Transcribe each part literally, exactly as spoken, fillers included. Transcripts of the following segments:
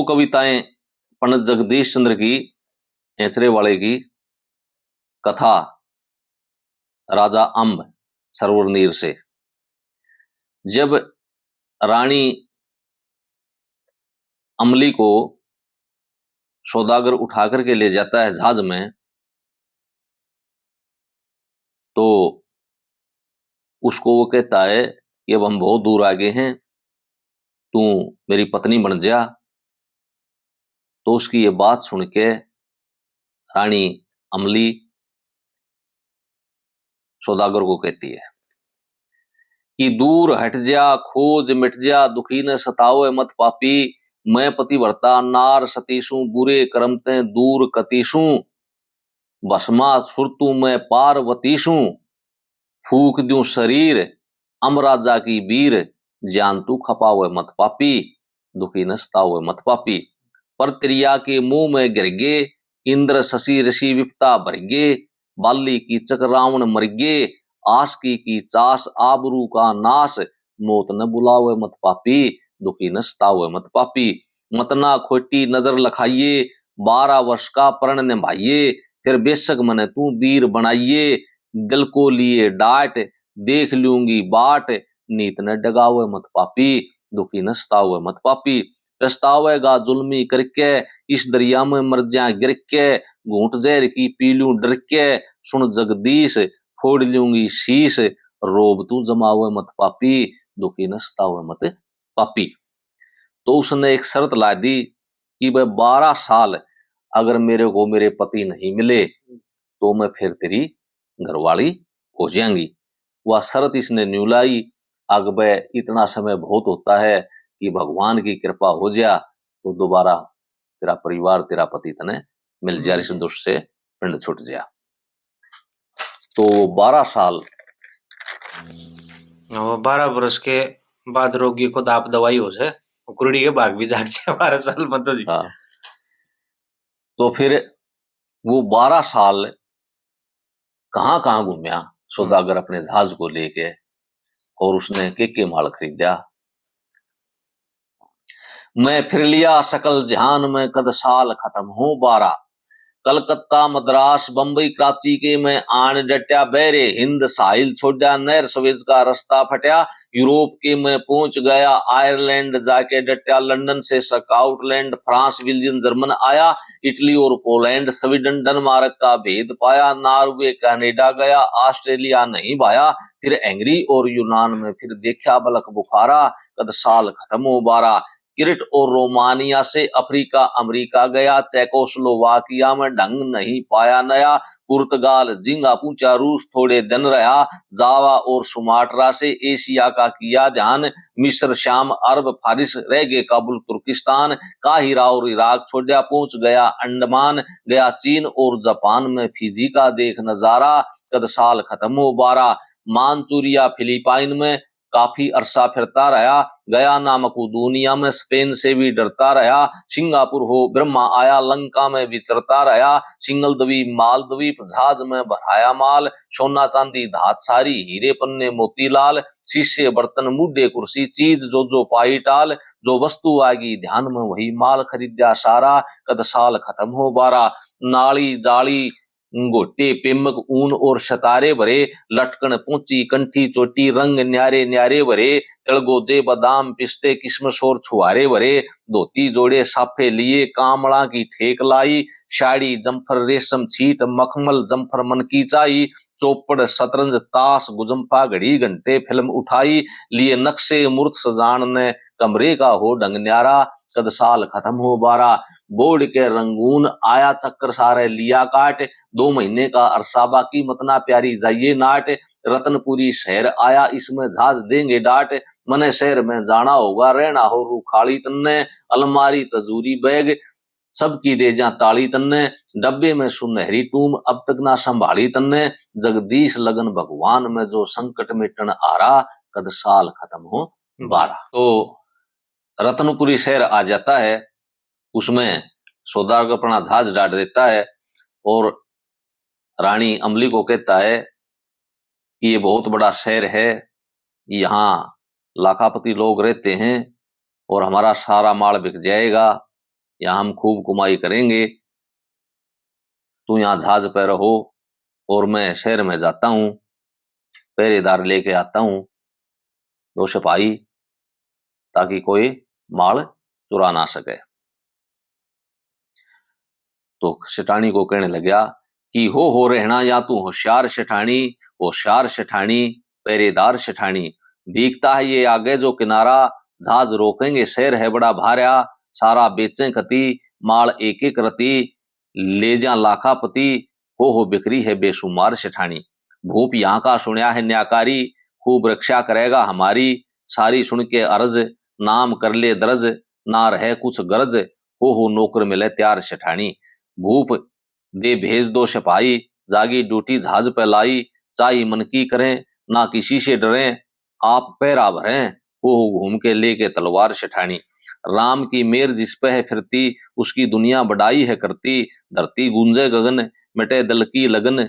कविताएं पंडित जगदीश चंद्र की, एचरे वाले की कथा राजा अम्ब सरवर नीर से। जब रानी अमली को सौदागर उठा करके ले जाता है जहाज में, तो उसको वो कहता है कि अब हम बहुत दूर आ गए हैं, तू मेरी पत्नी बन जा। तो उसकी ये बात सुन के रानी अमली सौदागर को कहती है कि दूर हट जा, खोज मिट जा, दुखी न सतावे मत पापी। मैं पतिव्रता नार सती सूं, बुरे कर्म तैं दूर कती सूं। भस्मासुर तू मैं पार्वती सूं, फूक द्यूं शरीर अमराजा की बीर। जान तू खपावे मत पापी, दुखी न सतावे मत पापी। पर त्रिया के मुंह में गिर गे, इंद्र शशि ऋषि विपता भर गे। बाली कीचक रावण मर गे, आसकी की चास आबरू का नाश। मौत न बुलावे मत पापी, दुखी न सतावे मत पापी। मत ना खोटी नजर लखाइए, बारह वर्ष का प्रण निभाइए। फिर बेशक मने तू बीर बनाइए, दिल को लिए डांट, देख लूंगी बाट। नीत न डगावे मत पापी, दुखी न सतावे मत पापी। पछतावेगा जुल्मी करके, इस दरिया में मर जा गिर के। घूंट जहर की पी लूं डर के, सुन जगदीश, फोड़ लूंगी शीश। रोब तू जमावे मत पापी, दुखी न सतावे मत पापी। तो उसने एक शर्त ला दी कि भाई, बारह साल अगर मेरे को मेरे पति नहीं मिले, तो मैं फिर तेरी घरवाली हो जाएंगी। वह शर्त इसने न्यू लाई। अक भाई, इतना समय बहुत होता है कि भगवान की कृपा हो जा, तो दोबारा तेरा परिवार, तेरा पति तने मिल जा, इस दुष्ट से पिंड छूट जा। तो वो बारह साल वो बारह बरस के बाद रोगी को दाप दवाई हो से, वो कुरड़ी के भाग भी जाग जाए बारह साल में तो जी। हाँ। तो फिर वो बारह साल कहाँ-कहाँ घूमया सौदागर अपने जहाज को लेके, और उसने के के माल खरीदा। मैं फिर लिया सकल जहान में, कद साल खत्म हो बारह। कलकत्ता, मद्रास, बम्बई, कराची के मैं आन डटया, बहरे हिंद साहिल छोड़ा, नहर स्वेज का रास्ता फटया। यूरोप के मैं पहुंच गया, आयरलैंड जाके डटया, लंदन से स्कॉटलैंड, फ्रांस, बेल्जियम, जर्मन आया, इटली और पोलैंड, स्वीडन, डेनमार्क का भेद पाया, नॉर्वे, कनाडा गया, ऑस्ट्रेलिया नहीं भाया, फिर हंगरी और यूनान में फिर देखा बलक बुखारा, कद साल खत्म हो बारह। क्रीट और रोमानिया से अफ्रीका, अमेरिका गया, चेकोस्लोवाकिया में ढंग नहीं पाया नया, पुर्तगाल, झींगा पूंचा रूस थोड़े दिन रहा, जावा और सुमाट्रा से एशिया का किया ध्यान, मिस्र, शाम, अरब, फारिस, रह गए काबुल, तुर्किस्तान, काहिरा और इराक छोड़ा, पहुंच गया अंडमान, गया चीन और जापान में फिजी का देख नजारा, कद साल खत्म हो बारह। मानचूरिया फिलिपाइन में काफी अरसा फिरता रहा, गया ना मकदूनिया में स्पेन से भी डरता रहा, सिंगापुर हो ब्रह्मा आया लंका में विचरता रहा, सिंगल द्वीप मालद्वीप जहाज में भराया माल, सोना चांदी धात सारी हीरे पन्ने मोतीलाल, शीशे बर्तन मूढ़े कुर्सी चीज जो जो पाई टाल, जो वस्तु आगी ध्यान में वही माल खरीदा सारा, कद साल खत्म हो बारह। नाली जाली घोटे पेमक ऊन और सतारे भरे, लटकन पोंची कंठी चोटी रंग न्यारे न्यारे भरे, तिलगोजे बादाम पिस्ते किशमिश और छुहारे भरे, धोती जोड़े साफे लिए कामला की ठेक लाई, साड़ी जम्फर रेशम छीट मखमल जम्फर मन की चाई, चौपड़ शतरंज ताश गुजम्फा घड़ी घंटे फिल्म उठाई, लिए नक्शे मूर्त सजान ने कमरे का हो ढंग न्यारा, कद साल खत्म हो बारह। बोर्ड के रंगून आया चक्कर सारे लिया काट, दो महीने का अरसा बाकी मत ना प्यारी जाइए नाट, रतनपुरी शहर आया इसमें जहाज देंगे डाट, मने शहर में जाना होगा रहना हो रूखाली तन्ने, अलमारी तजूरी बैग सबकी दे जा ताली तन्ने, डब्बे में सुनहरी टूम अब तक ना संभाली तन्ने, जगदीश लगन भगवान में जो संकट मिटन हारा, कद साल खत्म हो बारह। तो रतनपुरी शहर आ जाता है, उसमें सौदागर अपना जहाज डाल देता है और रानी अमली को कहता है कि ये बहुत बड़ा शहर है, यहाँ लाखापति लोग रहते हैं और हमारा सारा माल बिक जाएगा। यहाँ हम खूब कमाई करेंगे, तू यहाँ जहाज पे रहो और मैं शहर में जाता हूँ, पहरेदार लेके आता हूँ दो सिपाही, ताकि कोई माल चुरा ना सके। तो सेठानी को कहने लग्या कि हो हो रहना या तू होशियार सेठानी, होशियार सेठानी, पहरेदार सेठानी। दिखता है ये आगे जो किनारा, जहाज रोकेंगे, शहर है बड़ा भारा, सारा बेचें कती, माल एक एक रती, ले जा लाखापति, हो हो बिक्री है बेशुमार सेठानी। भूप यहाँ का सुनया है न्याकारी, खूब रक्षा करेगा हमारी, सारी सुन के अर्ज, नाम कर ले दर्ज, ना रहे कुछ गरज, हो हो नौकर मिले तैयार सेठानी। भूप दे भेज दो सिपाही, जागी ड्यूटी जहाज पे लाई, चाही मन की करें, ना किसी से डरें, आप पहरा भरें, हो हो घूम के लेके तलवार सेठानी। राम की मेर जिस पे है फिरती, उसकी दुनिया बड़ाई है करती, धरती गूंजे गगन, मिटे दिल की लगन,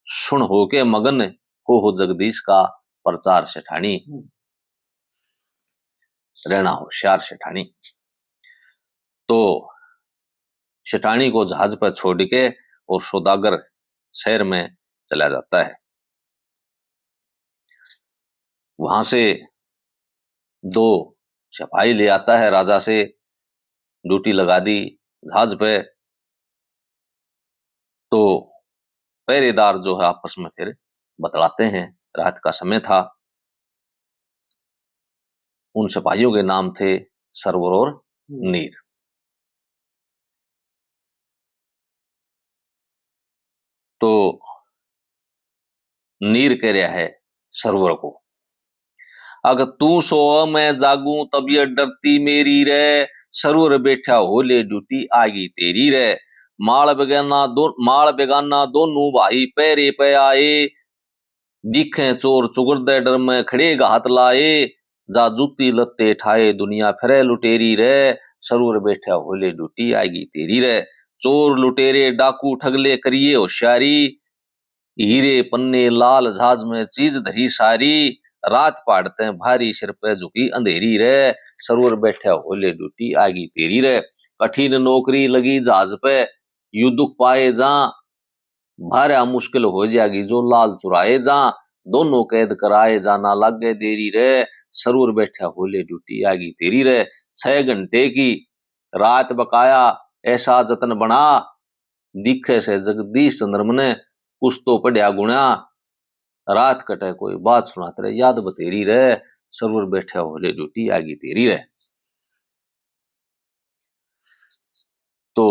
सुन हो के मगन, हो हो जगदीश का प्रचार सेठानी। हम्म। रहना होशियार सेठानी। तो सेठानी को जहाज पर छोड़ के और सौदागर शहर में चला जाता है। वहां से दो सिपाही ले आता है राजा से, ड्यूटी लगा दी जहाज पे। तो पहरेदार जो है आपस में फिर बतलाते हैं, रात का समय था। उन सिपाहियों के नाम थे सरवर और नीर। तो नीर कह रहा है सरवर को, अग तू सो मैं जागूं तब ये डरती मेरी रे, सरवर बैठा हो ले ड्यूटी आगी तेरी रे। माल बेगाना दो, माल बेगाना दोनों भाई पहरे पे आए, दिखे चोर चुगरदे डर में खड़े घात लाए, जा जूती लत्ते ठाए दुनिया फिरे लुटेरी रे, सरवर बैठा हो ले ड्यूटी आगी तेरी रे। चोर लुटेरे डाकू ठगले करिए होशियारी, हीरे पन्ने लाल जहाज में चीज धरी सारी, रात पहाड़ ते भारी सिर पे झुकी अंधेरी रे, सरवर बैठा हो ले ड्यूटी आगी तेरी रे। कठिन नौकरी लगी जहाज पे, यू दुख पाए जा, भारा मुश्किल हो जाएगी जो लाल चुराए जा, दोनों कैद कराए जा ना लागे देरी रे, सरवर बैठा हो ले ड्यूटी आगी तेरी रे। छह घंटे की रात बकाया ऐसा जतन बना, दिखे से जगदीश चंद्र मने कुछ तो पढ़या गुणा, रात कटे कोई बात सुना तेरे याद बतेरी रे, सरवर बैठा हो ले ड्यूटी आगी तेरी रे। तो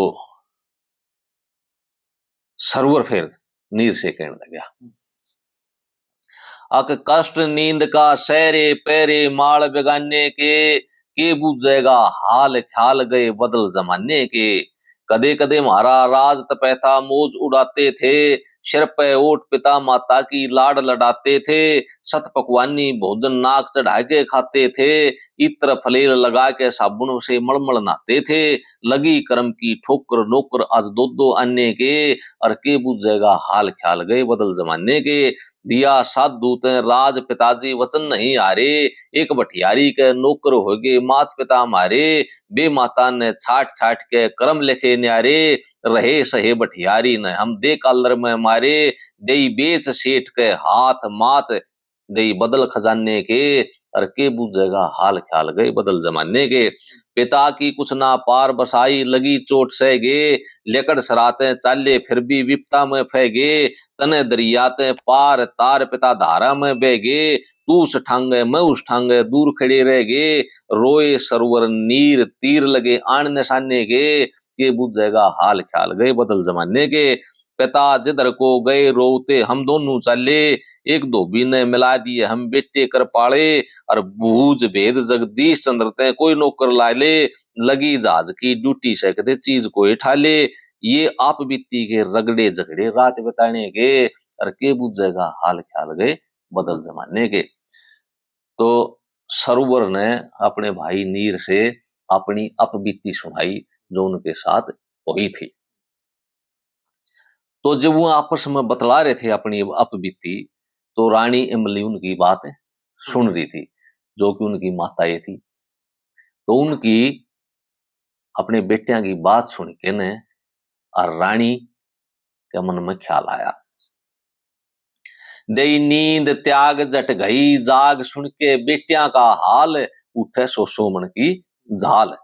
सरवर फिर नीर से कहने लग्या, अक कष्ट नींद का सहरे पहरे माल बेगाने के, के बूझेगा हाल ख्याल गए बदल जमाने के। कदे कदे म्हारा राज तपै था मौज उड़ाते थे, सिर पे ओट पिता माता की लाड लड़ाते थे, सत पकवानी भोजन नाक चढ़ा के खाते थे, इत्र फलेल लगा के साबुन से मलमल नहाते थे। लगी कर्म की ठोकर नौकर आज दो दो आने के, और के बूझेगा हाल ख्याल गए बदल जमाने के। दिया साधु ते राज पिताजी वचन नहीं हारे, एक भटियारी के नौकर होगे मात पिता म्हारे। बे माता ने छाट छाट के कर्म लिखे न्यारे, रहे सहे भटियारी ने हम दे कालर में मारे। देई बेच सेठ के हाथ मात, देई बदल खजाने के, और के बूझेगा हाल ख्याल गए बदल जमाने के। पिता की कुछ ना पार बसाई लगी चोट सह गे, लेकड़ सराते चाले फिर भी विपता में फह गे। तने दरिया ते पार तार पिता धारा में बह गे, तू उस ठांगे मैं उस ठांगे दूर खड़े रह गे। रोए सरवर नीर तीर लगे आन निशाने के, के बूझेगा हाल ख्याल गए बदल जमाने के। पिता जिधर को गए रोते हम दोनों चाले, एक धोबी ने मिला दिए हम बेटे कर पाले। और बूझ भेद जगदीश चंद्र ते कोई नौकर ला ले, लगी जहाज की ड्यूटी से कदे चीज कोई ठा ले। ये आप बीती के रगड़े झगड़े रात बिताने के, और के बूझेगा हाल ख्याल गए बदल जमाने के। तो सरवर ने अपने भाई नीर से अपनी अपबीती सुनाई जो उनके साथ हुई थी। तो जब वो आपस में बतला रहे थे अपनी अपबीती, तो रानी इमली उनकी बात सुन रही थी, जो कि उनकी माता ये थी। तो उनकी अपने बेटियां की बात सुन के ने और रानी के मन में ख्याल आया। दई नींद त्याग झट गई जाग, सुन के बेटियां का हाल, उठे सो सो मन की झाल।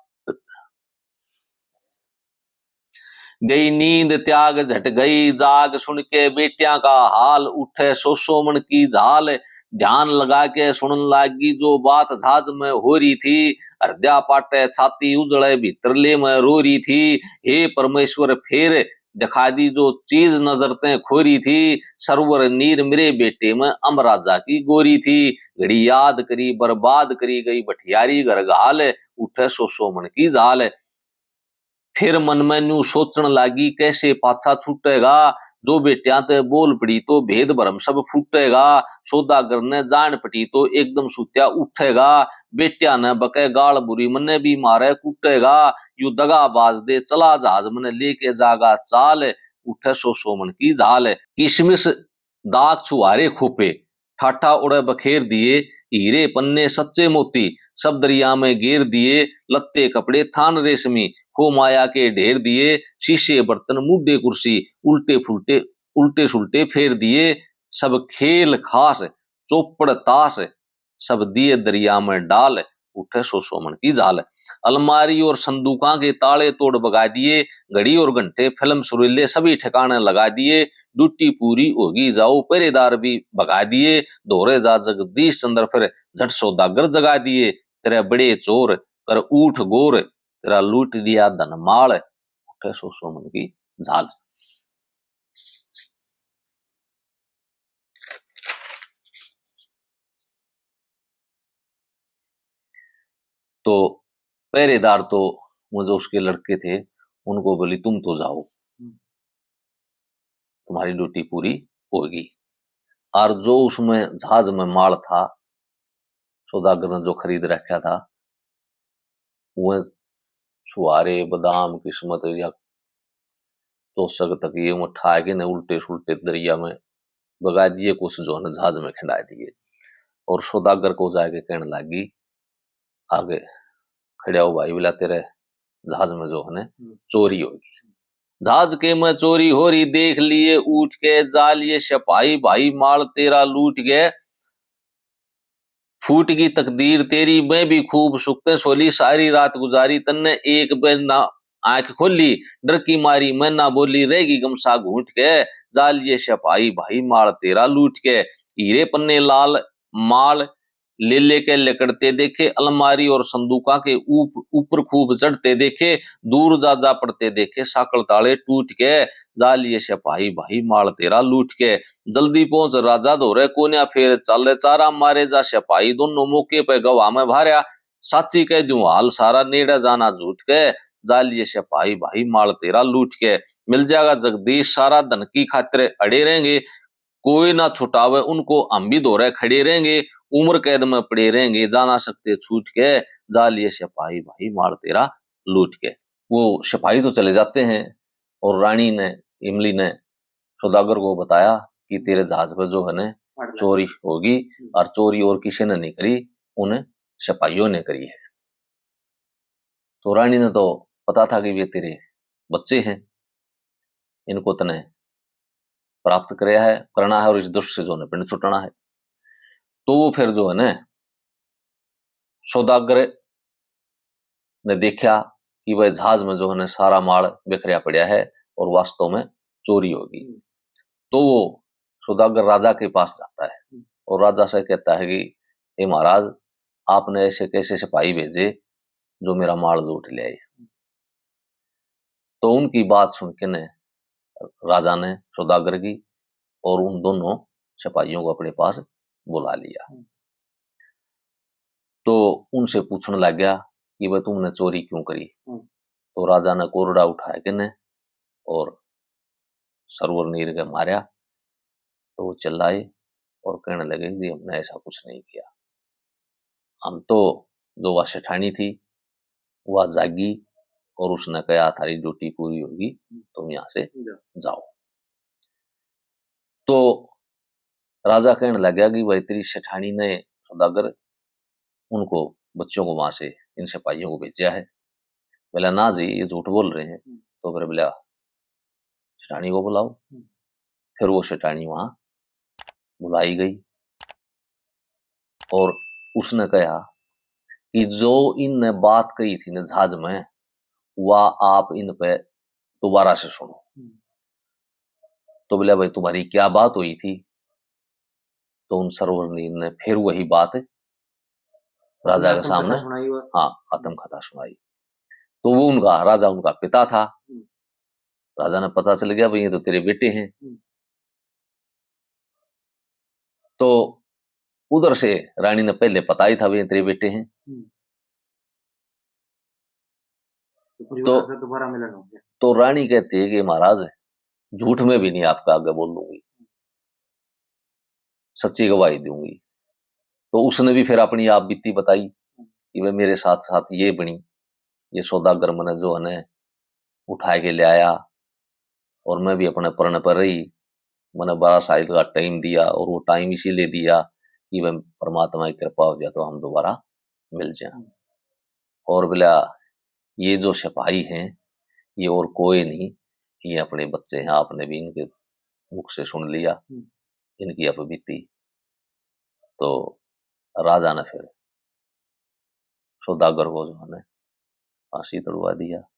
गई नींद त्याग झट गई जाग, सुन के बेटियां का हाल, उठे सो सो मन की झाल। ध्यान लगा के सुनन लागी जो बात झाज में हो रही थी। हृदया पाटे छाती उजड़े भीतरले में रो रही थी। हे परमेश्वर, फिर दिखा दी जो चीज नजर तै खोरी थी। सरवर नीर मेरे बेटे में अम राजा की गोरी थी। घड़ी याद करी बर्बाद करी गई भटियारी घर घाल, उठे सो सो मन की झाल। फिर मन में न्यू सोचण लागी, कैसे पाछा छूटेगा, जो बेटियां ते बोल पड़ी तो भेद भरम सब फूटेगा। सौदागर ने जान पटी तो एकदम सुत्या उठेगा। बेटियां ने बके गाल बुरी, मन्ने भी मारे कूटेगा। यू दगाबाज दे चला जहाज, मन्ने लेके जागा चाल, उठे सो सो मन की झाल। किशमिश दाख छुहारे खोपे, ठाठा उड़े बखेर दिए। हीरे पन्ने सच्चे मोती, सब दरिया में गेर दिए। लत्ते कपड़े थान रेशमी, खो माया के ढेर दिए। शीशे बर्तन मूडे कुर्सी, उल्टे फुलटे, उल्टे सुलटे फेर दिए। सब खेल खास, चौपड़ ताश, सब दिए दरिया में डाल, उठे सो सो मन की झाल। अलमारी और संदूकां के ताले तोड़ बगा दिए, घड़ी और घंटे, फिल्म सुरीले सभी ठिकाने लगा दिए। ड्यूटी पूरी होगी, जाओ पहरेदार भी भगा दिए। धोरे जा जगदीश चंद्र फिर झट सौदागर जगा दिए। तेरे बड़े चोर कर ऊठ गोर, तेरा लूट लिया धन माल, उठे सो सो मन की झाल। तो पहरेदार तो वो जो उसके लड़के थे, उनको बोली, "तुम तो जाओ, हम्म। तुम्हारी ड्यूटी पूरी होगी।" और जो उसमें जहाज में माल था, सौदागर ने जो खरीद रखा था, वह छुहारे, बादाम, किस्मत या तोशक तक ये वह ठा के ने उल्टे सुल्टे दरिया में बगा दिए, कुछ जो है ना जहाज में खिंडा दिए। और सौदागर को जाके कहने लगी, "आगे खड़ा हो भाई, बोला तेरे जहाज में जो है ना हम्म। चोरी होगी।" जहाज के में चोरी हो रही देख लिए उठ के, जा लिए सिपाही भाई माल तेरा लूट के। फूट की तकदीर तेरी, मैं भी खूब सुख ते सोली, सारी रात गुजारी तन्ने एक बे ना आंख खोली, डर की मारी मैं ना बोली, रहेगी गमछा घूट के। जा लिए सिपाही भाई माल तेरा लूट के। हीरे पन्ने लाल माल ले लेके लिकड़ते देखे, अलमारी और संदूका के ऊप-, ऊपर खूब चढ़ते देखे, दूर जा जा पड़ते देखे, साकल ताले टूट के। जा लिए सिपाही भाई माल तेरा लूट के। जल्दी पहुंच राजा धोरे, कोन्या फेर चाले चारा, मारे जा सिपाही दोनों मौके पे गवाह में भार्या। साची कह दूं हाल सारा, नेड़े जाना झूठ के। जा लिए सिपाही भाई माल तेरा लूट के। मिल जाएगा जगदीश सारा, धन की खातिर अड़े रहेंगे। कोई ना छुटावे उनको, हम भी धोरे खड़े रहेंगे। उम्र कैद में पड़े रहेंगे, जा ना सकते छूट के। जा लिए सिपाही भाई माल तेरा लूट के। वो सिपाही तो चले जाते हैं और रानी ने, इमली ने सौदागर को बताया कि तेरे जहाज पर जो है ना, चोरी होगी, हम्म। और चोरी और किसी ने नहीं करी, उन सिपाहियों ने करी है। तो रानी ने तो पता था कि ये तेरे बच्चे हैं, इनको तने प्राप्त करया है, करना है और इस दुष्ट से जो है ना पिंड छुटाना है। तो वो फिर जो है ना, सौदागर ने देखा कि वह जहाज में जो है ना सारा माल बिखरया पड़ा है और वास्तव में चोरी होगी। तो वो सौदागर राजा के पास जाता है और राजा से कहता है कि "हे महाराज, आपने ऐसे कैसे सिपाही भेजे जो मेरा माल लूट ले आए?" तो उनकी बात सुन के ने राजा ने सौदागर की और उन दोनों सिपाहियों को अपने पास बुला लिया। हम्म। तो उनसे पूछने लग गया कि भाई, तुमने चोरी क्यों करी? हम्म। तो राजा ने कोरड़ा उठा के ने और सरवर नीर के मारया। तो वो चिल्लाए और कहने लगे, "जी, हमने ऐसा कुछ नहीं किया, हम तो, जो वह सेठानी थी, वह जागी और उसने कहा, थारी ड्यूटी पूरी होगी, तुम यहाँ से जा। जाओ।" तो राजा कहने लग गया कि भाई, तेरी सेठानी ने सौदागर उनको, बच्चों को वहां से, इन सिपाहियों को भेजा है, बोला, "ना जी, ये झूठ बोल रहे हैं।" हम्म। तो फिर बोला, "सेठानी को बुलाओ।" हम्म। फिर वो सेठानी वहां बुलाई गई और उसने कहा कि जो इनने बात कही थी ना जहाज में, वह आप इन पे दोबारा से सुनो। हम्म। तो बोला, "भाई, तुम्हारी क्या बात हुई थी?" तो उन सरवर ने फिर वही बात राजा के आत्मकथा सामने, सुनाई हुआ। हाँ, आत्मकथा सुनाई। तो वो उनका, राजा उनका पिता था। हम्म। राजा ने पता चल गया, "भाई, ये तो तेरे बेटे हैं।" हम्म। तो उधर से रानी ने पहले पता ही था, "भाई, ये तेरे बेटे हैं।" हम्म। तो परिवार तो, का दोबारा मिलन हो गया। तो रानी कहती है कि, "महाराज, झूठ में भी नहीं आपके आगे बोलूंगी, सच्ची गवाही दूंगी।" तो उसने भी फिर अपनी आप बीती बताई कि वह मेरे साथ साथ ये बनी, ये सौदागर मने जो है ना उठा के ले आया और मैं भी अपने प्रण पर रही। मैंने बारह साल का टाइम दिया और वो टाइम इसीलिए दिया कि वह परमात्मा की कृपा हो जाए तो हम दोबारा मिल जाएं। और बोला, "ये जो सिपाही हैं, ये और कोई नहीं, ये अपने बच्चे हैं, आपने भी इनके मुख से सुन लिया, हम्म। इनकी अब बीती।" तो राजा ने फिर सौदागर को जो है फांसी तुड़वा दिया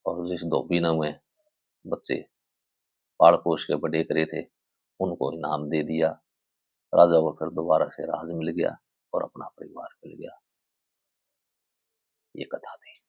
और जिस धोबी ने वे बच्चे पाल पोस के बड़े करे थे, उनको इनाम दे दिया। राजा को फिर दोबारा से राज मिल गया और अपना परिवार मिल गया। ये कथा थी।